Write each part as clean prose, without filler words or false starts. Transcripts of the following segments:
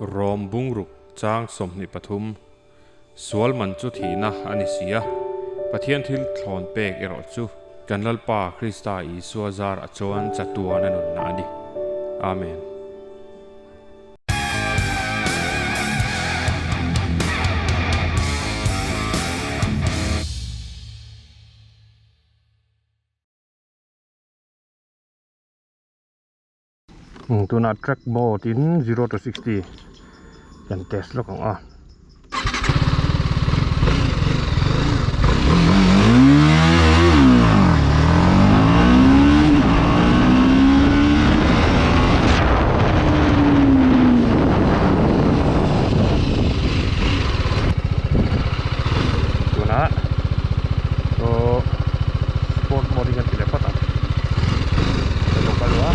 Rom bungruk chang 23, Sual man chu thihna a ni si a, Pathian thil thlawn pek erawh chu kan Lalpa Krista Isua zar a chuan chatuan a nunna a ni. Amen. Tunah track mode in zero to 60 kan test lawk ang a. Tunah so sport mode in kan ti leh phawt ang. Kan lo kal a.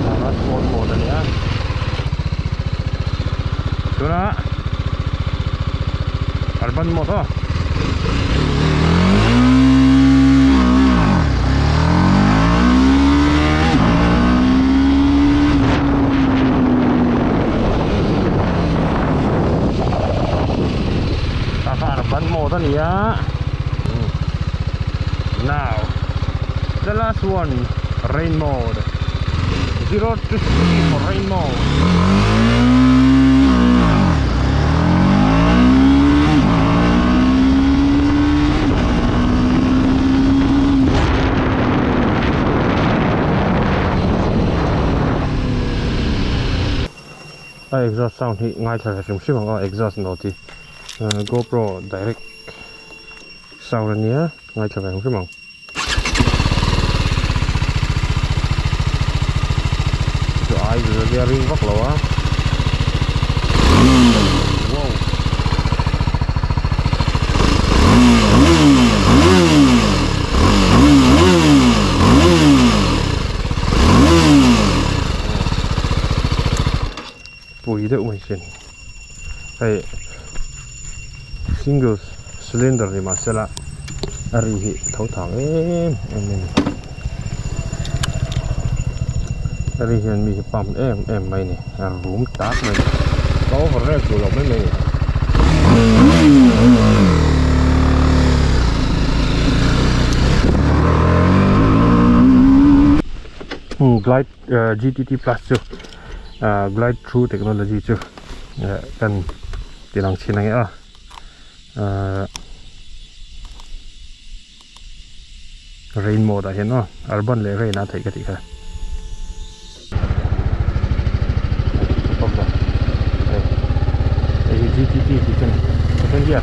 Tana sport mode a ni a. Tunah urban mode aw. Urban mode a ni a. Now the last one rain mode 0 to 60 for rain mode. A exhaust sound hi ngaithla ve hrim hrim ang aw exhaust note hi GoPro direct sound a nia ngaithla ve hrim hrim ang. Chu ai chu ria ring vak lo a. Wow. Pui deuh mai sin. Hei single cylinder ni mahsela a ri hi tho thang em em a ni. A ri hian mi hi pump em em mai a ni a rum tak mai a ni. Ka over rek duh lo mai mai a ni. Glide G_T_T plus chu. Glide through technology chu kan ti lang chhin ang e a rain mode ah hian aw urban leh rain ah theih ka tih kha hei hi G_T_T tih chu a ni second gear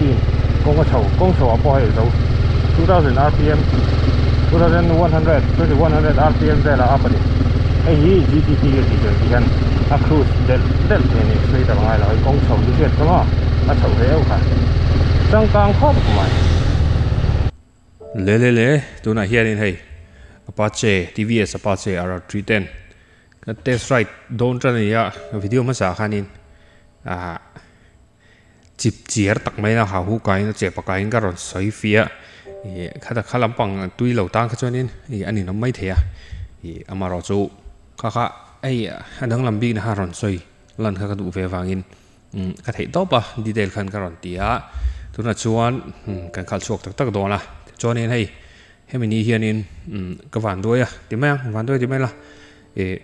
15 kawng a chho kawng chho ah pawh hei zo 2000 rpm 2100 2100 rpm velah a up a ni hei hi GTT a tih tur tih hian a cruise delh delh thei a ni accelerator a ngai lo hei kawng chho chu hriat kha maw a chhoh ve euh kha changkang khawp mai. Le le le tunah hianin hei Apache TVS Apache RR310 ka test ride dawn tan a ni a video hmasa khanin ah chip chiar tak mai a ha hu kaiin a chep a kaiin ka rawn sawi fiah ih khata kha lampang tui lo tan kha chuanin ih a ninawm mai thei a ih amaherawh chu kha kha hei a danglam bikna kha rawn sawi lan kha ka duh ve avangin ka theih tawp a detail khan ka rawn ti a tunah chuan kan khalh chhuak tak tak dawn a tichuanin hei hemi ni hianin ka van duai a ti mai ang van duai ti mai la ih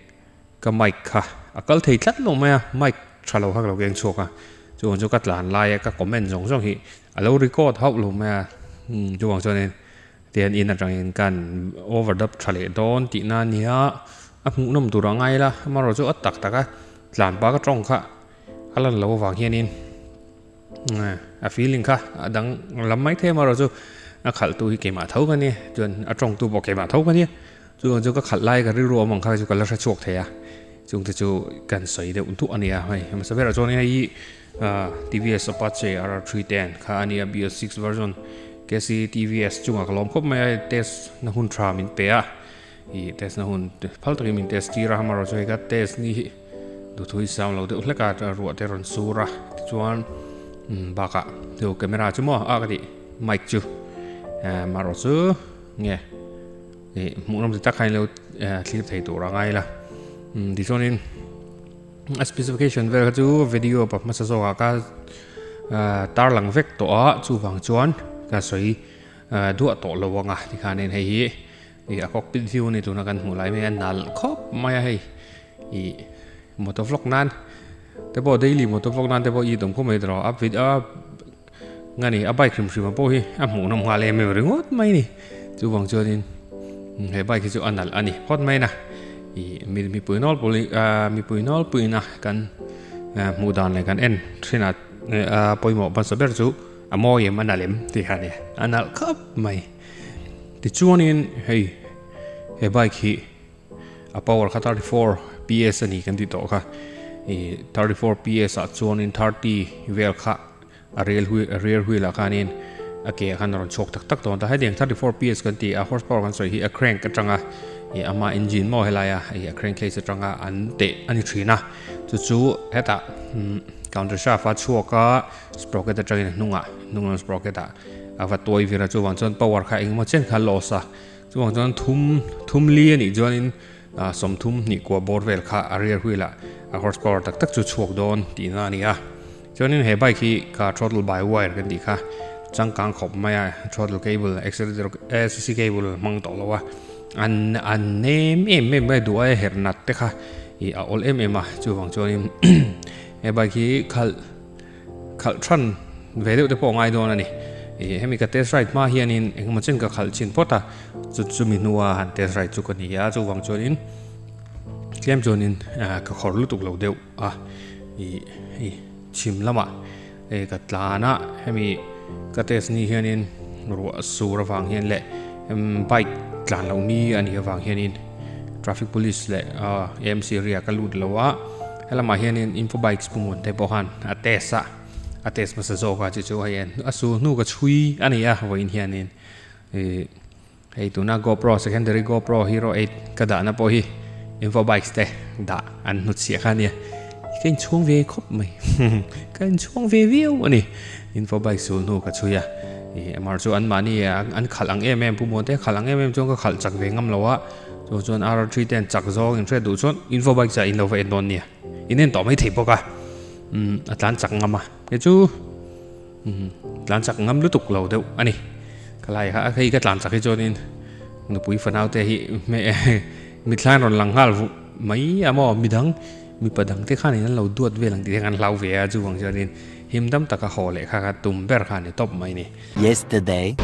ka mic kha a kal thei tlat lo mai a mic tha lo kha ka lo keng chhuak a chuvang chu ka tlan lai a ka comment zawng zawng hi a lo record hauh lo mai a chuvang chuanin tihian in atangin kan overdub tha leh dawn tih na a nia a hmuhnawm tur a ngai la amaherawh chu a tak tak a tlan pa ka tawng kha a lan loh avang hianin a feeling kha a dang lam mai thei amaherawh chu a khalh tu hi keimah tho ka nia chuan a tawng tu pawh keimah tho ka nia chuvang chu ka khalh lai ka rilru awm ang kha chu ka la hre chhuak thei a chung te chu kan sawi deuh duh a nia hei hmasa berah chuan hei hi TVS Apache RR310 kha a nia BS6 version KC TVS chungah ka lawm khawp mai a test na hun tha min pe a ih test na hun phal takin min test tir a amaherawh chu hei ka test ni hi. Duhthui sam lo deuh hlek a ruah te rawn sur a tichuan umm bakah chu camera chu maw a ka tih mic chu marawh chu nge ih hmuh nawm ti tak khan ilo thlir thei tur a ngai la umm tichuanin a specification vel kha chu video pa hmasa zawkah ka tarlang vek tawh a chuvang chuan ka sawi duah tawh lo ang a tikhanin hei hi ih a cockpit view a ni tuna kan hmuh lai mai a nalh khawp mai a hei. Ih motor vlog nan te pawh daily motor vlog nan te pawh i dawm khawp mai tawh a vid a nga ni a bike hrim hrim pawh hi a hmuh nawm nghal em em ringawt mai ni chuvang chuanin he bike hi chu a nalh a ni phawt mai na ih mi mipui nawl pawh ah mipui nawl puiin a kan hmuh dan leh kan en thin ah a pawimawh hmasa ber chu a mawi em a nalh em tih kha a ni a nalh khawp mai tichuanin hei he bike hi. A power kha 34 PS a ni kan tih tawh kha ih 34 PS ah chuanin 30 vel kha a real wheel a rear wheel ah khanin a ke ah khan a rawn chhuak tak tak dawn ta hetiang 34 PS kan tih a horse power kan sawi hi a crank atanga ih ama engine maw helai a ih a crank case atanga an teh a ni thin a chu chu hetah umm counter shaft a chhuak a sprocket atangin a hnungah hnung lam sprocket ah a va tuai vir a chuvang chuan power kha engemaw chen kha loss a. Chuvang chuan thum thum li a nih chuanin ah sawmthum hnih kua bawr vel kha a rear wheel ah a horse power tak tak chu chhuak dawn tihna a ni a. Chuanin he bike hi kha throttle by wire kan tih kha changkang khawp mai a throttle cable accelerator acc cable hmang tawh lo a an an nem em em mai duh a herh nat te kha ih a awl em em a chuvang chuanin he bike hi khalh Khalh than ve deuh te pawh a ngai dawn a ni. Ih hemi ka test ride hma hianin engemaw chen ka khalh chin phawt a, chu chumi hnua han test ride chu ka ni a, chuvang chuanin tlem chuanin ka khawr lutuk lo deuh a, ih hei chhim lamah hei ka tlan a, hemi ka test ni hianin ruah sur avang hian leh bike tlan loh ni a nih avang hianin traffic police leh AMC area ka lut lo a. Helamah hianin info bikes pu hmun te pawh khan a test a, a test hmasa zawk a chu chu hei a su hnu ka chhui a ni a vawiin hianin ih hei tuna GoPro secondary GoPro hero eight ka dahna pawh hi info bikes te dah an hnutchhiah kha a nia ka inchhuang ve khawp mai ka inchhuang ve viau a ni info bike sul hnu ka chhui a ih amah chu anmahni an khalh ang em em pu muan te khalh ang em em chuan ka khalh chak ve ngam lo a. Chu chuan R3 te an chak zawng in hriat duh chuan info bike chiah in lo va en dawn nia. In en tawh mai thei bawk a. Umm a tlan chak ngam a. Kei chu umm tlan chak ngam lutuk lo deuh a ni. Ka lai kha hei ka tlan chak hi chuanin nupui fanau te hi mithlain rawn lang nghal vuh mai a maw midang mipa dang te khanin an lo duat vel ang tih te khan hlau ve a chuvang chuanin him dam taka haw leh kha kha tum ber kha a ni tawp mai ni. Yesterday.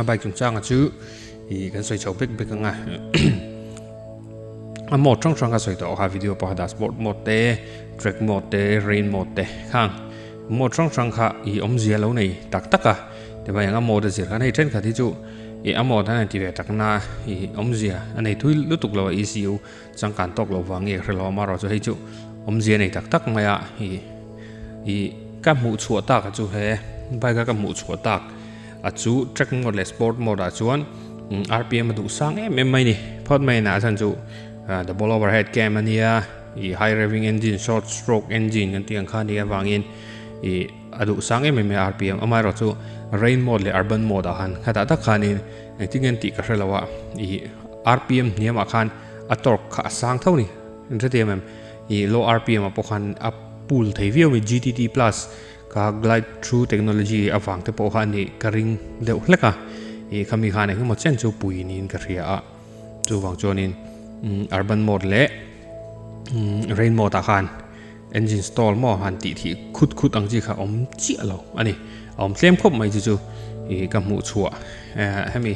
bike chungchanga chu ih kan sawi chho bek bek anga a mode hrang hrang ka sawi tawh kha video pawh kha dah sport mode te track mode te rain mode te khang mode hrang hrang kha ih awmzia lo nei tak tak a tichuan eng a mode a zir khan hei thenkhat hi chu ih a mode an han ti ve tak na ih awmzia a nei thui lutuk lo a E_C_U changkan tawk loh vang nge ka hre lo amaherawh chu hei chu awmzia nei tak tak mai a ih ih ka hmuh chhuah tak a chu he bike a ka hmuh chhuah tak a chu track mode leh sport mode ah chuan rpm a duh sang em em mai a ni phawt mai a chhan chu double overhead cam a nia ih high revving engine short stroke engine kan tih ang kha a nih avangin ih a duh sang em em mai a rpm amaherawh chu rain mode leh urban mode ah khan khatah tak khanin engtin nge an tih ka hre lo a ih rpm hniam ah khan a torque kha a sang tho ni in hrethiam em ih low rpm ah pawh khan a pull thei viau mai gtt plus kha glide through technology avang te pawh kha a nih ka ring deuh hlek a ih khami khan engemaw chen chu pui niin ka hria a chuvang chuanin urban mode leh rain mode ah khan engine stall maw han tih thih khut khut ang chi kha awm chiah lo a ni a awm tlem khawp mai chu chu ih ka hmuh chhuah eh hemi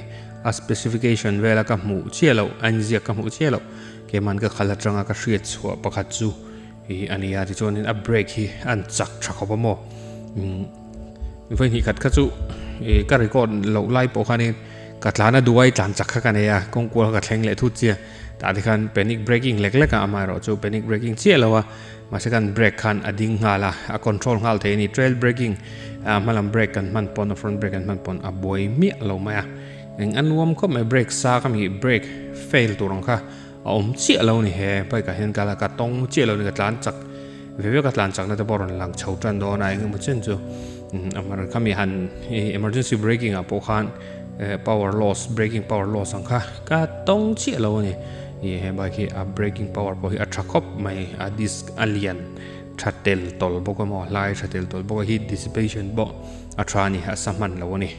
a specification vela ka hmuh chiah loh a inziak ka hmuh chiah loh keimahn ka khal atanga ka hriat chhuah pakhat chu ih a ni a tichuanin a brake hi a an chak tha khawp a maw umm vawi hnih khat kha chu ih ka record loh lai pawh khanin ka tlan a duai tlan chak kha ka nei a kawngkual kha ka thleng leh thut chiah. Tah te khan panic braking lek lek a amaherawh chu panic braking chiah lo a mahse khan brake khan a ding nghal a a control nghal thei a ni trail braking ah hmalam brake kan hman pawn a front brake kan hman pawn a buai miah lo mai a eng a nuam khawp mai brake sa kha mi brake fail tur ang kha a awm chiah lo a ni he bike ah hian ka la ka tawng chiah lo a ni ka tlan chak ve ve ka tlan chakna te pawh a rawn lang chho tan dawn a eng emaw chen chu khami han emergency braking ah pawh khan. Power loss braking power loss ang kha ka tawng chiah lo a ni ih he bike hi a braking power pawh hi a tha khawp mai a disc a lian tha tel tawl bawk a maw hlai tha tel tawl bawk a heat dissipation pawh a tha a ni a sa hman lo a ni.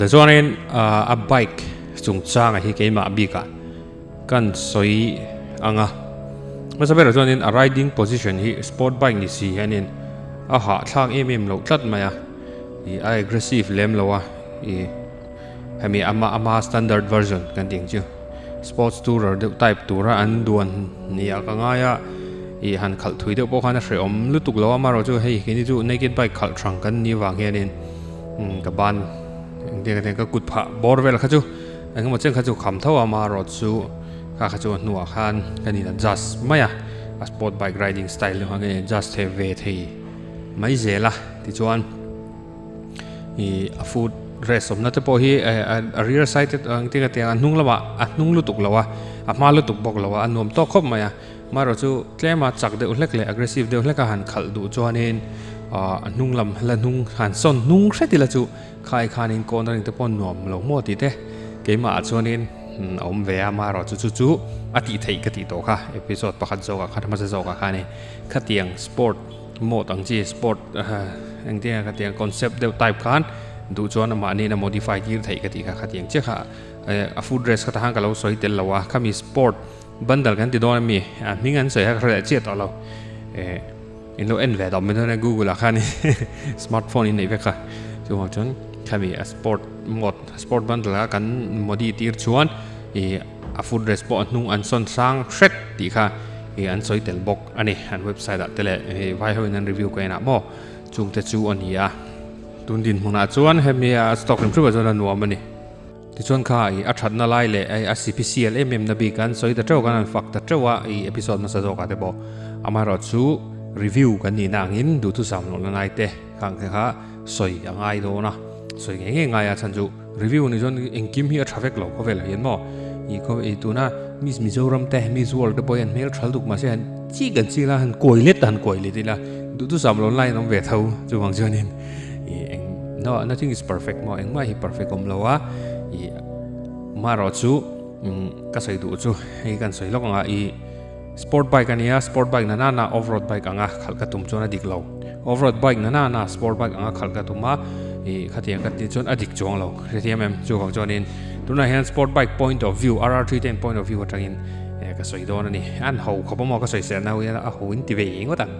Tichuanin a bike chungchanga hi keimah bikah kan sawi ang a hmasa berah chuanin a riding position hi sport bike ni si hianin a hahthlak em em loh tlat mai a ih a aggressive lem lo a ih hemi ama ama standard version kan tih ang chu sports tourer deuh type tura an duan ni ah ka ngai a ih han khalh thui deuh pawh khan a hrehawm lutuk lo a amaherawh chu hei keini chu naked bike khalh hrang kan nih avang hianin ka ban engtiang engtiang ka kut phah bawr vel kha chu engemaw chen kha chu kham tho a amaherawh chu kha kha chu a hnuah khan kan in adjust mai a a sport bike riding style deuh khan kan in adjust thei ve thei mai zel a tichuan. Ih a foot rest awmna te pawh hi a rear side te ang te ka ti ang a hnung lamah a hnung lutuk lo a a hma lutuk bawk lo a a nuam tawk khawp mai a amaherawh chu tlema chak deuh hlek leh aggressive deuh hlek a han khalh duh chuanin ah a hnung lam la hnung han sawn hnung hret ila chu khai khanin corner ring te pawh nuam lo maw tih te keimah ah chuanin a awm ve a amaherawh chu chu chu a tih theih ka tih tawh kha episode pakhat zawkah khan hmasa zawkah khanin khatiang sport Mode ang chi sport engtin nge khatiang concept deuh type khan duh chuan amahniin a modify tir theih ka tih kha khatiang chiah kha a foot rest kha tahan ka lo sawi tel lo a khami sport bundle kan ti dawn ami a hming an sawi kha ka hre leh chiah tawh lo in lo en ve tawh mai dawn a google ah khan smartphone in neih vek kha chuvang chuan khami a sport mode sport bundle a kan modi tir chuan ih A foot rest pawh a hnung an sawn hrang hret tih kha ih an sawi tel bawk a ni. An website ah te leh hei vai ho in an review ka en ah maw chung te chu a ni a. Tun dinhmunah chuan hemi a stock hrim hrim ah chuan a nuam a ni. Tichuan kha ih a thatna lai leh hei a cpcl em em na bik an sawi ta teuh kan han fak ta teuh a ih episode hmasa zawk ah te pawh amaherawh chu review kan nihna angin duhthusam lohna lai te khang te kha sawi a ngai dawn a sawi ngei ngei ngai a chhan chu Review ni chuan engkim hi a tha vek lo khawvel ah hian maw ih khaw ih tuna Miss Mizoram te Miss World te pawh hi an hmel thal duk mahse han chik an chik la han kawi let han kawi let ila duhthusam lo line awm ve tho chuvang chuanin ih eng no nothing is perfect maw engmah hi perfect awm lo a ih marawh chu ka sawi duh chu hei kan sawi lawk ang a ih sport bike ania sport bike na nana off road bike anga khalh ka tum chuan a dik lo off road bike na nana sport bike anga khalh ka tum a ih khatiang ka tih chuan a dik chuang lo hrethiam em chuvang chuanin tunah hian sport bike point of view R R 310 point of view atangin eh ka sawi dawn a ni an ho khawp a maw ka sawi serna ho hian a ho in ti ve ngawt ang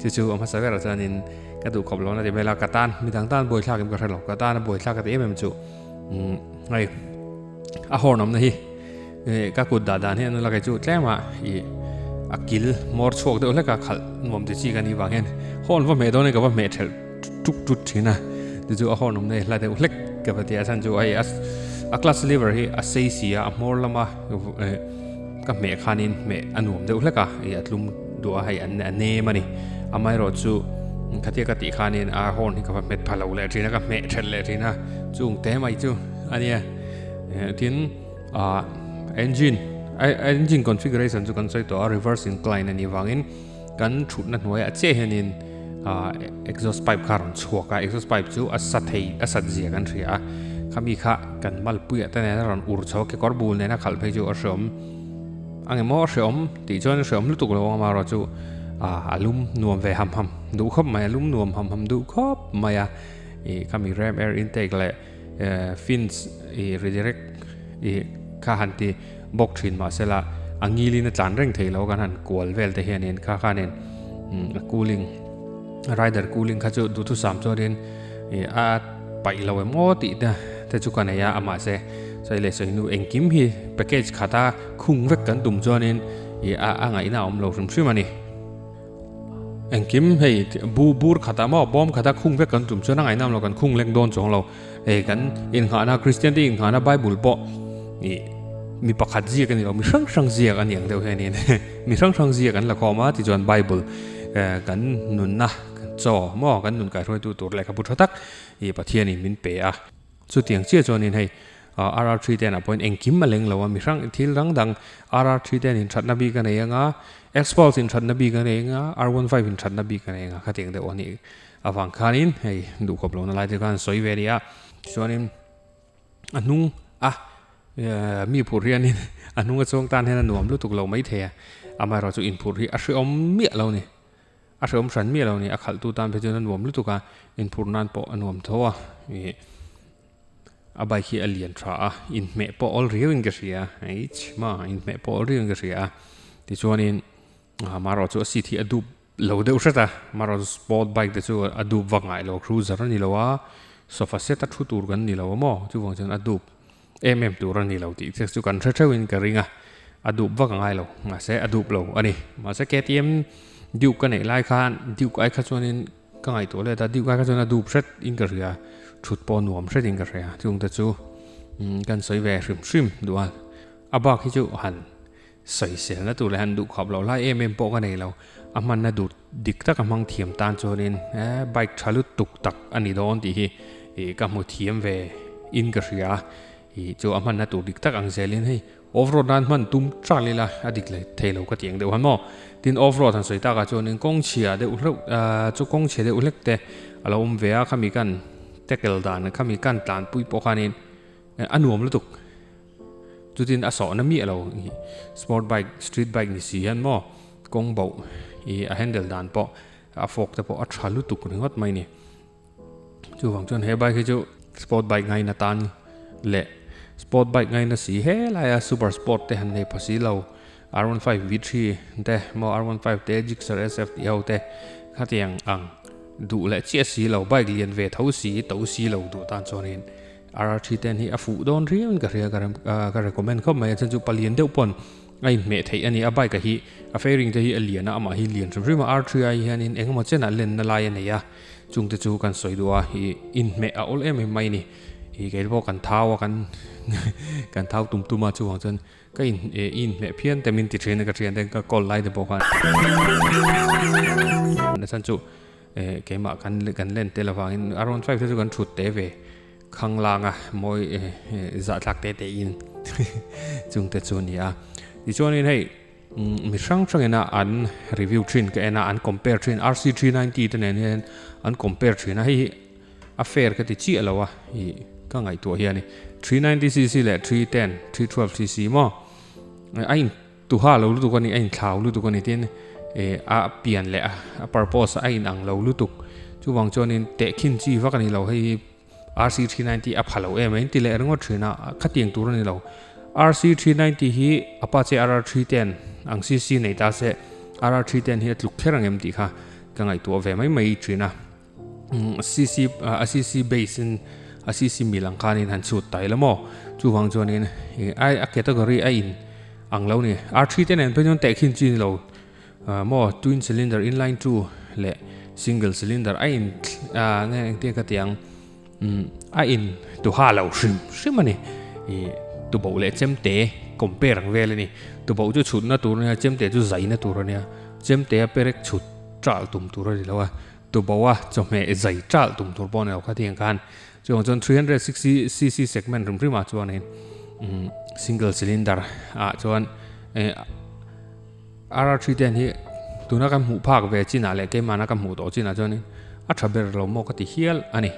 chu chu a hmasa berah chuanin ka duh khawp lo na ti vel a ka tan midang tan buaithlak em ka hre lo ka tan a buaithlak ka ti em em chu umm hei a horn awmna hi. Ka kut dah dan hian la kei chu tlem ah ih a kil hmawr chhuak deuh hlek a khalh nuam ti chi ka nih vang hian horn va hmeh dawn in ka va hmeh thelh tuk tut thin a ti chu a horn awm na hi hla deuh hlek ka va ti a chhan chu hei a clutch lever hi a sei si a a hmawr lama ka hmeh khanin hmeh a nuam deuh hlek a ih a tlum duh a hei a nem a ni amaherawhchu khatia ka tih khanin a horn hi ka va hmet pha lo leh thin a ka hmeh thelh leh thin a chung te mai chu a nia tin. Ah engine engine configuration chu kan sawi tawh a reverse incline a nih vangin kan thutna hnuaiah chiah hianin ah exhaust pipe kha a rawn chhuak a exhaust pipe chu a sa thei a sat zia kan hria a khami kha kan malpuiah te nen a rawn ur chho a kekawr bul nena khalh phei chu a hreawm ang emaw a hreawm tih chuan a hreawm lutuk lo ang amaherawh chu ah a lum nuam ve ham ham duh khawp mai a lum nuam ham ham duh khawp mai a ih khami ram air intake leh. Fins i redirect i kha han ti bawk thin mahsela a ngilin a tlan reng thei lo kan han kual vel te hianin kha khanin a cooling rider cooling kha chu duhthusam chuanin i a paih lo em aw tih te te chu ka nei a mahse sawi leh sawi hnu engkim hi package khata khung vek kan tum chuanin i a a ngaihna a awm lo hrim hrim a ni. Engkim hei bu bur khatah maw bawm khata khung vek kan tum chuan a ngaihnam lo kan khung leng dawn chuang lo hei kan innghahna Kristian te innghahna Bible pawh ih mi pakhat ziak a ni lo mi hrang hrang ziak a ni ang deuh hianin mi hrang hrang ziak an la khawm a tichuan Bible eh kan nunna chaw maw kan nun kaihruaitu tur lehkhabu tha tak ih Pathianin min pe a chutiang chiah chuanin hei RR 3 ten ah pawhin engkim a leng lo a, mi hrang thil dang dang RR 3 ten inthatna bik a nei anga, Xpulse inthatna bik a nei anga, R15 inthatna bik a nei anga khatiang deuh a nih avang khanin hei duhkhawp lohna lai te khan sawi ve a ni a. Tichuanin a hnung a mi phurh hianin a hnung a chuang tan hian a nuam lutuk lo maithei a, amaherawhchu chu inphurh hi a hrehawm miah lo a ni. A hrehawm hran miah lo a ni, a khalhtu tan phei chuan a nuam lutuk a, inphurh nan pawh a nuam tho a. A bike hi a lian tha a, inhmeh pawh awl riau in ka hria eich ma inhmeh pawh awl riau in ka hria a tichuanin marawh chu a seat hi a dup lo deuh hret a marawh chu sport bike te chu a dup vak ngai lo cruiser a ni lo a sofa set a thu tur kan ni lo a maw chuvang chuan a dup em em tur a ni lo tih te chu kan hre theuh in ka ring a a dup vak a ngai lo mahse a dup lo a ni mahse K T M Duke ka neih lai khan Duke ai kha chuanin. Ka ngaihtuah let a, Duke ai kha chuan a dup hret in ka hria, thut pawh nuam hret in ka hria, chung te chu kan sawi ve hrim hrim duh a, a bak hi chu han sawi selna tur leh han duh khawp loh lai em em pawh ka nei lo, a hmanna duh dik tak a hmang thiam tan chuanin bike tha lutuk tak a ni dawn tih hi ih ka hmu thiam ve in ka hria ih chu a hmanna tur dik tak ang zelin hei off road nan hman tum tral ila a dik leh thei lo ka ti ang deuh han maw tin off road han sawi takah chuanin kawng chhia deuh hleuh ahh chu kawng chhe deuh hlek te a lo awm ve a khami kan tackle dan khami kan tlanpui pawh khanin a nuam lutuk. Chutin a sawhna miah lo ih sport bike street bike ni si hian maw kawng boh ih a handle dan pawh a fork te pawh a tha lutuk ringawt mai ni. Chuvang chuan he bike hi chu sport bike ngaina tan leh sport bike ngaina si helaia super sport te han nei pha si lo R15 V3 te maw R15 te Gixxer SF tih ho te khatiang ang duh leh chiah si lo bike lian ve tho si to si lo duh tan chuanin RRT ten hi a fuh dawn riau in ka hria ka ka recommend khawp mai a chhan chu palian deuh pawn a inhmeh theih a ni a bike a hi a fairing te hi a lian a amah hi lian hrim hrim a R3 ai hianin eng emaw chenah lenna lai a nei a chung te chu kan sawi duh a ih inhmeh a awl em em mai a ni ih kei pawh kan thau a kan kan thau tum tum a chuvang chuan ka in ih inhmeh phian te min ti thin a ka thian te ka call lai te pawh khan a chhan chu. Eh keimah kan kan len tel avangin R15 te chu kan thut te ve khang lang a mawi eh zahthlak te te in chung te chu a ni a tichuanin hei mi hrang hrang ina an review thin ka en a an compare thin RC390 te nen hian an compare thin a hei hi a fair ka ti chiah lo a ih ka ngaihtuah hian 390cc leh 310 312cc maw a in Tuha lo lutuk a ni, a inthlau lutuk a ni tin eh a pian leh a purpose a inang lo lutuk. Chuvang chuanin tehkhin chi vak a ni lo, hei hi RC390 a pha lo em a inti leh ringawt thin a, khatiang tur a ni lo. RC390 hi Apache RR310 ang cc nei ta se RR310 hi a tluk kher ang em tih kha ka ngaihtuah ve mai mai thin a. Cc a cc base in a cc mil ang khanin han chhut ta ila maw chuvang chuanin ai a category a in ang lo ni R3 te nen phei chuan tehkhin chi ni lo maw twin cylinder inline two leh single cylinder a in nge engtin ka ti ang a in tuha lo hrim hrim a ni ih tuboh leh chemte compare ang vel a ni tuboh chu chhutna tur a nia chemte chu zaina tur a nia chemte a perek chhut ṭalh tum tur a ni lo a. Tuboa chawhmeh zai ṭalh tum tur pawh a ni lo kha tiang khan chuang chuan 360 cc segment hrim hrim ah chuanin single cylinder ah chuan RR3 ten hi tuna kan hmuh phak ve chinah leh keimahna ka hmuh tawh chinah chuanin a tha ber lo maw ka ti hial a ni.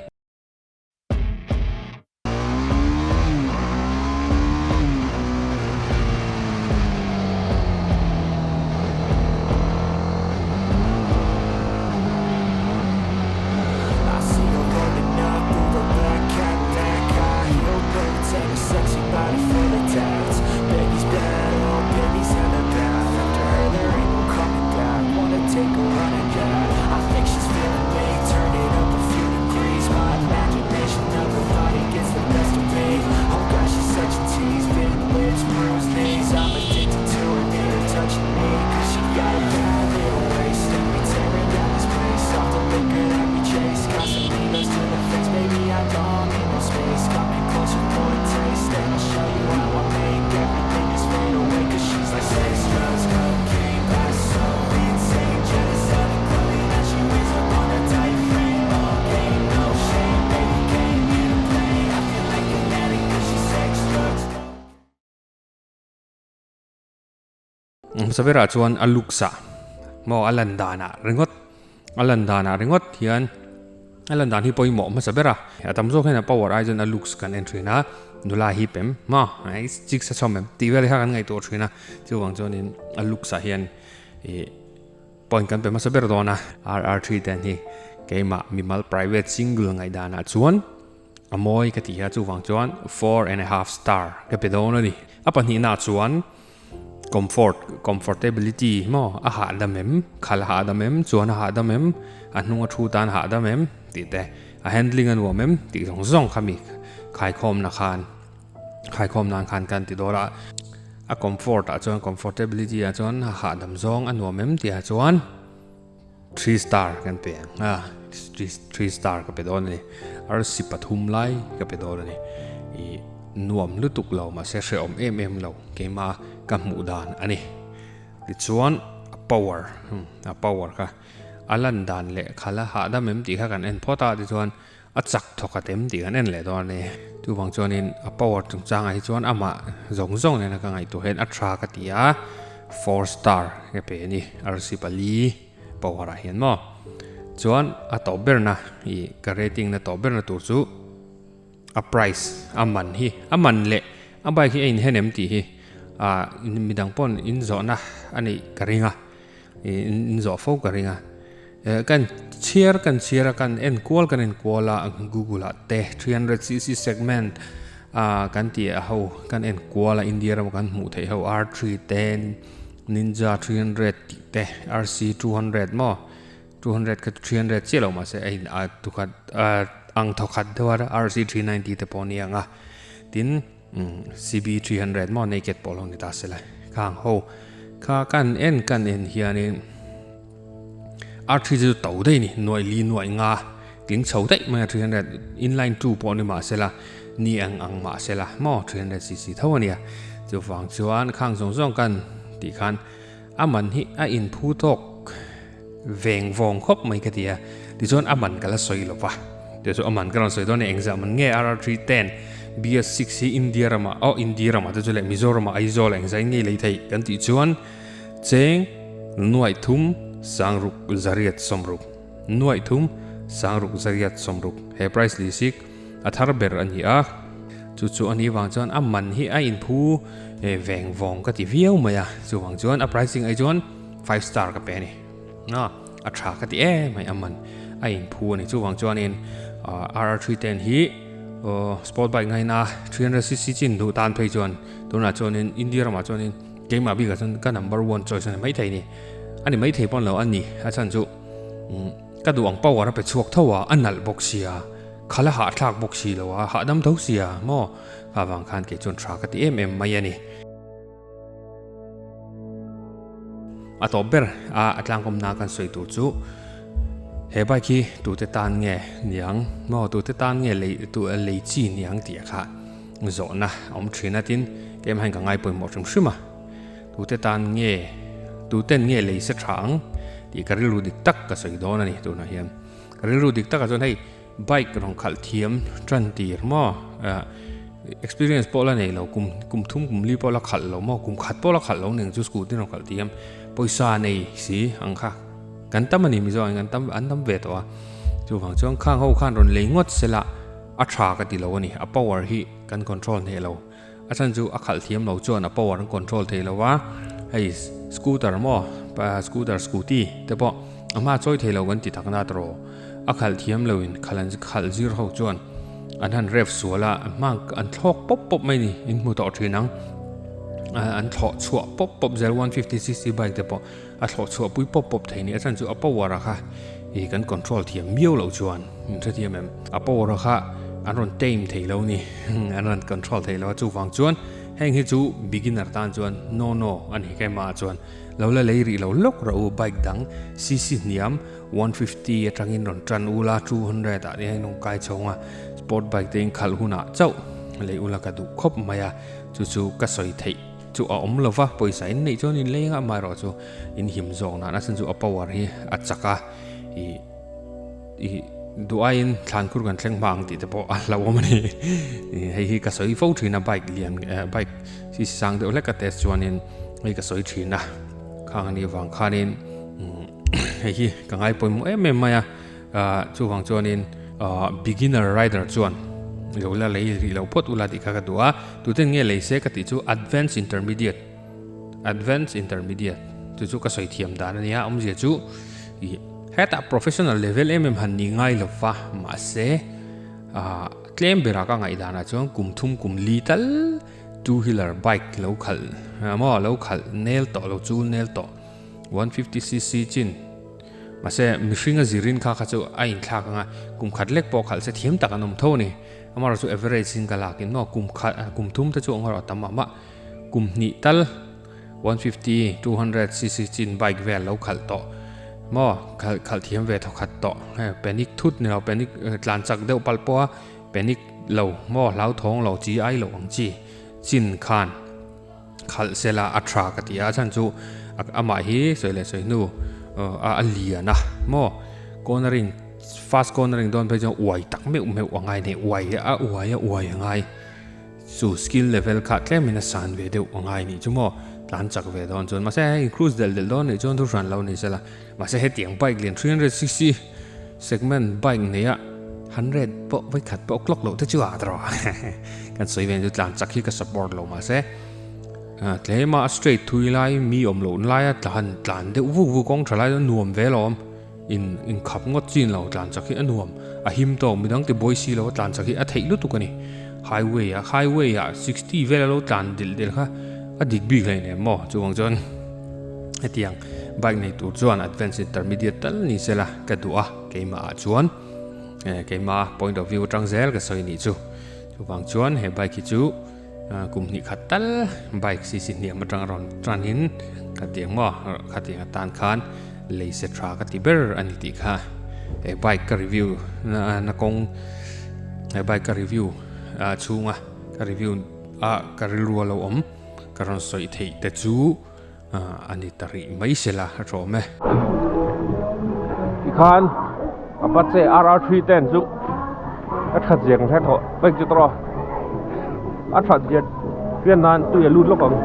Hmasa berah chuan a looks ah maw a lan danah ringawt a lan danah ringawt hian a lan dan hi pawimawh hmasa ber a a tam zawk hian a power ai chuan a looks kan en thin a nula hi pem maw chicks a chhawm em tih vel kha kan ngaihtuah thin a chuvang chuanin a looks ah hian ih point kan pe hmasa ber dawn a RR3 ten hi keimah mimal private single ngaihdanah chuan a mawi ka tih a chuvang chuan 4.5 star ka pe dawn a ni a pahnihna chuan Comfort, comfortability maw a hahdam em, khal a hahdam em, chuan a hahdam em, a hnung a thu tan a hahdam em tih te, a handling a nuam em tih zawng zawng kha mi khaikhawmna khan khaikhawm nan khan kan ti dawl a, a comfort ah chuan comfortability ah chuan a hahdam zawng a nuam em tih ah chuan 3 star kan pe ang a, 3 star ka pe dawn a ni, arsi pathum lai ka pe dawn a ni, ih nuam lutuk lo mahse hrehawm em em lo keima ka hmuh dan a ni, tichuan a power a power kha a lan dan leh khala hahdam em tih kha kan en phawt a tichuan. A chak thawk a tem tih kan en leh dawn a ni. Chuvang chuanin a power chungchangah hi chuan amah zawng zawng nena ka ngaihtuah hian a tha ka ti a, four star ka pe a ni arsi pali power ah hian maw. Chuan a tawp berna ih ka rating na tawp berna tur chu a price a man hi a man leh a bike hi a inhen em tih hi ah midang paw'n inzawhna a neih ka ring a. In zawh fo ka ring a, kan chhiar kan chhiar a, kan en kual kan en kual a, Google ah te 300cc segment ah kan tih a ho kan en kual a, India rama kan hmuh theih ho R3 te Ninja 300 tih te RC 200 maw 200 kha 300 chiah lo mahse a in a tukhat ang thawkhat deuh a RC 390 te pawh a ni ang a, tin. CB 300 maw naked pawh lo ni ta se le khang ho kha kan en kan en hianin R3 chu to daih ni nuaih li nuaih nga tling chho daih mai a 300 inline 2 pawh ni mah se la ni ang ang mah se la maw 300 cc tho a nia chuvang chuan khang zawng zawng kan tih khan a man hi a inphu tawk veng vawng khawp mai ka ti a, tichuan a man ka la sawi lo va, tih chu a man ka rawn sawi dawn a ni, engzah man nge RR310 BS6 hi India ramah aw India ramah te chu leh Mizoramah Aizawl ah engzah in nge lei theih kan tih chuan cheng nuaih thum sangruk zariat sawmruk nuaih thum sangruk zariat sawmruk he price list hi a thar ber a ni a, chu chu a nih vang chuan a man hi a inphu veng vawng ka ti viau mai a, chuvang chuan a pricing ai chuan. Five star ka pe a ni. A, a tha ka ti em mai a man a inphu a ni. Chuvang chuanin RR310 hi sport bike ngaina 300cc chin duh tan phei chuan tunah chuanin India ramah chuanin keimah bikah chuan ka number one choice a ni maithei ni. A ni maithei pawn lo a ni. A chhan chu ka duh ang power a pe chhuak tho a, a nalh bawk sia, khala hahthlak bawk si lo a, hahdam tho sia maw? Kha vang khan kei chuan tha ka ti em em mai a ni. A tawp ber a a tlangkawmna kan sawi tur chu he bike hi tute tan nge niang maw tute tan nge lei tu lei chi niang tih kha zawhna a awm thin a tin keimah hian ka ngai pawimawh hrim hrim a tute tan nge tuten nge lei se tha ang tih ka rilru dik tak ka sawi dawn a ni tunah hian ka rilru dik takah chuan hei Bike rawn khalh thiam tan tir maw? Experience pawh la nei lo, kum kum thum kum li pawh la khalh lo maw? Kum khat pawh la khalh lo nen chu scooty rawn khalh thiam pawisa nei si ang kha. Kan tam a ni Mizo ah hian kan tam an tam ve tawh a. Chuvang chuan khang ho khan rawn lei ngawt se la a tha ka ti lo a ni. A power hi kan control hneh lo. A chhan chu a khalh thiam lo chuan a power an control thei lo a, hei scooter maw scooter scooty te pawh a hma chawi thei lo kan ti tak nat rawh a khalh thiam lo in khalh an khalh zir ho chuan an han rev sual a a hma an thlawk pawp pawp mai ni in hmu tawh thin ang an thlawh chhuah pawp pawp zel 150cc bike te pawh a thlawh chhuah pui pawp pawp thei ni a chhan chu a power a kha ih kan control thiam miau loh chuan in hrethiam em a power a kha an rawn tame thei lo ni an rawn control thei lo a chuvang chuan heng hi chu beginner tan chuan no no a ni keimah ah chuan lo la lei rih lo lawk rawh u bike dang cc hniam 150 atangin rawn tan ula 200 ah te hian rawn kai chhawng a sport bike te in khalh hunah chauh lei ula ka duh khawp mai a chu chu ka sawi theih. Chu a awm lova, pawisa in neih chuan in leng a, amaherawh chu in him zawk nan a chhan chu a power hi a chak a, ih ih duh aiin thlan khur kan thleng hma ang tih te pawh a hlauhawm a ni. Ih hei hi ka sawi fo thin a bike lian eh bike si sang deuh hlek a test chuanin hei ka sawi thin a, khang a nih vang khanin hei hi ka ngai pawimawh em em mai a. Ahh chuvang chuanin ahh beginner rider chuan lo la lei rih lo phawt ula tih kha ka duh a, tuten nge lei se ka tih chu advance intermediate advance intermediate chu chu ka sawi thiam dan a nia awmzia chu ih hetah professional level em em han ni ngai lo va mahse ahh tlem berah ka ngaih danah chuan kum thum kum li tal two wheeler bike lo khalh maw lo khalh nel tawh lo chu nel tawh 150cc chin. Mahse, mihring a zirin kha kha chu a inthlak ang a, kum khat lek pawh khalh se thiam tak an awm tho a ni. Amaherawh chu average in ka lakin maw kum khat kum thum te chu ang erawh a tam mah mah. Kum hnih tal 150, 200 cc chin bike vel lo khalh tawh maw khalh khalh thiam ve thaw khat tawh. Hei panic thut ni lo panic tlan chak deuh palh pawh a panic lo maw hlauthawng lo chi ai loh ang chi chin khan. Khalh sela a tha ka ti a, a chhan chu amah hi sawi leh sawi hnu a lian a maw cornering Fast cornering dawn phei chuan uai tak meuh meuh a ngai nei uai a uai a uai a ngai chu skill level kha tlemin a san ve deuh a ngai nih chu maw tlan chak ve dawn chuan mahse hei cruise delh delh dawn nih chuan thu hran lo ni sela mahse hetiang bike lian 300cc segment bike neia 100 pawh vawikhat pawh clock loh te chu a tawh kan sawi ve chu tlan chak hi ka support lo mahse tlema straight thui lai mi awm loh laia tlan tlan deuh vuk vuk kawng tha lai chuan nuam ve alawm. In inkhap ngawt chin lo tlan chak hi a nuam, a him tawk, midang ti buai si lo a tlan chak hi a theih lutuk a ni. Highway ah highway ah 60 vel a lo tlan dilh delh kha a dik bik hlei nem maw? Chuvang chuan hetiang bike nei tur chuan advance intermediate tal ni sela ka duh a, keimah ah chuan keimah point of view atang zel ka sawi nih chu. Chuvang chuan he bike hi chu kum hnih khat tal bike cc hniam atang a rawn tan in khatiang maw khatiang atan khan lei se tha ka ti ber a ni tih kha he bike ka review na kawng he bike ka review ah chhunga ka review a ka rilru a lo awm ka rawn sawi theih te chu a ni ta rih mai sela a tawm e. Tikhan Apache RR310 chu a that ziak ang thawh bike chu tawh a that ziak pian nan tui a lut lawk ang.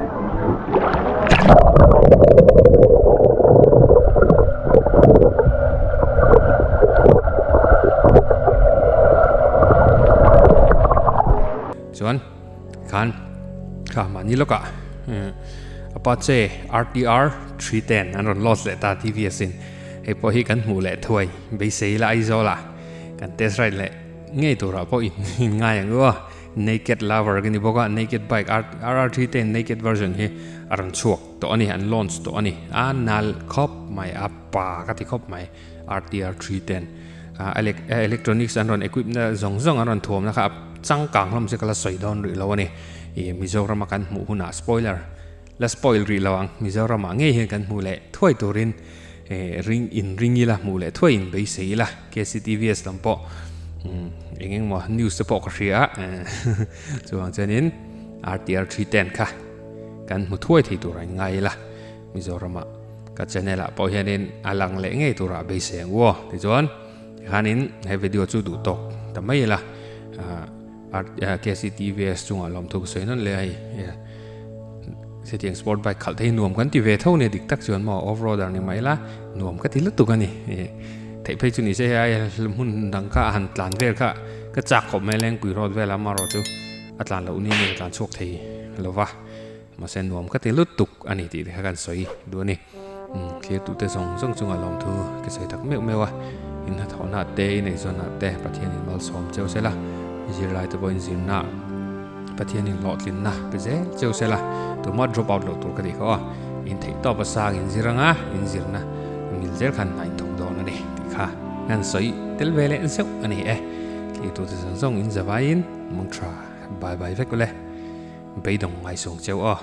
Chuan khan kha mahni lawkah Apache RTR 310 an rawn launch leh ta TVS in hei pawh hi kan hmuh leh thuai beisei ila Aizawl ah kan test ride leh ngei turah pawh in in ngai ang u a naked lover ka ni bawk a naked bike RR 310 naked version hi a rawn chhuak tawh a ni an launch tawh a ni a nal khawp mai a pa ka ti khawp mai RTR 310 electronics an rawn equip na zawng zawng an rawn thuam na kha a changkang hlawm se ka la sawi dawn rih lo a ni ih Mizoram a kan hmuh hunah spoiler la spoil rih lo ang Mizoram ah ngei hian kan hmuh leh thuai turin ih ring in ring ila hmuh leh thuai in beisei ila KCTVS lam pawh eng eng maw news te pawh ka hria a chuvang chuanin RTR 310 kha kan hmu thuai thei tur a in ngai ila. Mizoramah ka channel ah pawh hianin a lang leh ngei turah beisei ang u aw. Tichuan tikhanin he video chu duh tawk ta mai ila KCTVS chungah lawmthu ka sawi nawn leh a hei hetiang sport bike khalh te hi nuam kan ti ve tho nia dik tak chuan maw off roader ni mai ila nuam ka ti lutuk a ni. Theih phei chu ni se hei hmun dang kha a han tlan vel kha ka chak khawp mai lengpui road vel a amarawh chu a tlan loh ni nia ka tlan chhuak thei lova. Mahse nuam ka ti lutuk a ni tih te kha kan sawi duh a ni. Thlir tute zawng zawng chungah lawmthu ka sawi tak meuh meuh a, in hnathawhna te, in eizawnah te Pathianin malsawm cheu sela, zirlai te pawhin zirna Pathianin hlawhtlinna pe zel cheu sela, tumah drop out loh tur ka tih kha aw, in theih tawp a sang in zir anga in zirna mil zel khan hna in thawk dawn a ni tih kha kan sawi tel ve leh zeuh a ni e. Thlir tute zawng zawng in zavaiin mangtha bye bye vek ule. Beidawng ngaisawng cheu aw.